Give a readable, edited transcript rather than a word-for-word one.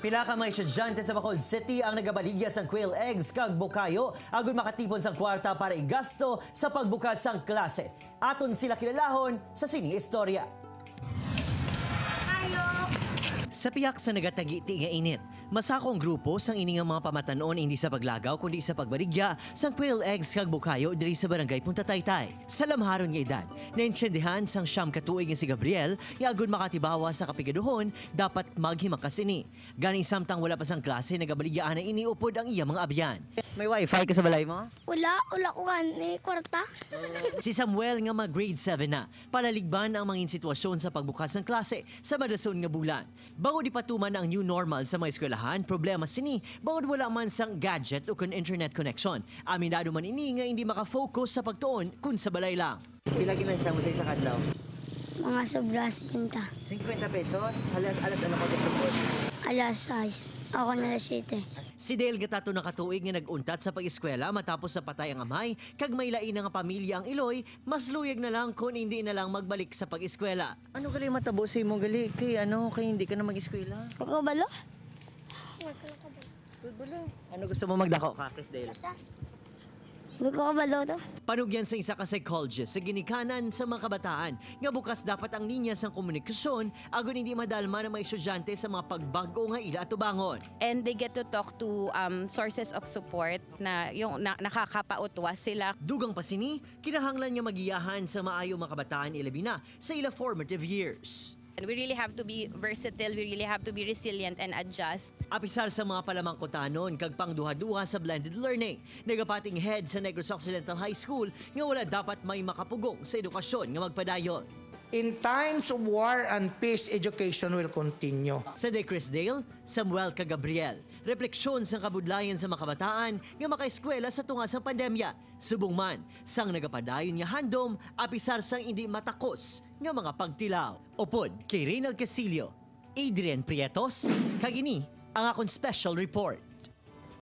Pila ka mga estudyante sa Bacolod City ang nagabaligya sang quail eggs kag bukayo agon makatipon sang kwarta para igasto sa pagbukas sang klase. Aton sila kilalahon sa sining istorya. Sa piyak sa nagatagi-ti nga init, masakong grupo sang ini nga mga pamatanon hindi sa paglagaw kundi sa pagbaligya sang quail eggs kag bukayo diri sa Barangay Punta Taytay. Sa lamharon nga edad, naintindihan sang 9 ka tuig nga si Gabriel nga agon makatibawa sa kapigaduhon, dapat maghimakas ini. Gani samtang wala pa sang klase, nagabaligya na ini upod ang iya mga abyan. May wifi ka sa balay mo? Wala, wala ko gani, kwarta. Si Samuel nga mag grade 7 na, palaligban ang mga sitwasyon sa pagbukas ng klase sa madason nga bulan. Bangod ipatuman ang new normal sa mga eskwelahan, problema sini bangod wala man sang gadget o kun internet connection. Aminado man ini nga hindi makafocus sa pagtuon kung sa balay lang. Pila ginansya mo sa isa kadlaw? Mga sobra 50. 50 pesos? Alas, alas ano ko tupod? Alas 6. Ako na alas 7. Si Dale gatato na katuig nga nag-untat sa pag-eskwela matapos sa patay ang amay, kag may lain nga pamilya ang iloy, mas luyag na lang kung hindi na lang magbalik sa pag-eskwela. Ano gali matabo sa imo gali kay ano kay hindi ka na mag-eskwela? Ako balo? Ano gusto mo magdako ka, Chris Dale? Hindi ko kabalo to. Panugyan sa isa ka psychologist sa ginikanan sa mga kabataan nga bukas dapat ang linya sang komunikasyon agon hindi madalma ng mga estudyante sa mga pagbago nga ila atubangon. And they get to talk to sources of support na yung nakakapautwas sila. Dugang pa sini, kinahanglan nga magiyahan sa maayo mga kabataan ilabi na sa ila formative years. And we really have to be versatile, we really have to be resilient and adjust. Apisar sa mga palamangkutanon kag pangduha-duha sa blended learning, nagapating head sa Negros Occidental High School nga wala dapat may makapugong sa edukasyon nga magpadayon. In times of war and peace, education will continue. Sa De Chris Dale, Samuel K. Gabriel. Refleksyon sa kabudlayan sa mga kabataan nga makaeskwela sa tunga sa pandemya. Subong man, sang nagapadayon nga handom, apisar sang hindi matakos nga mga pagtilaw. Upod kay Reynald Casillo, Adrian Prietos, kag ini ang akong special report.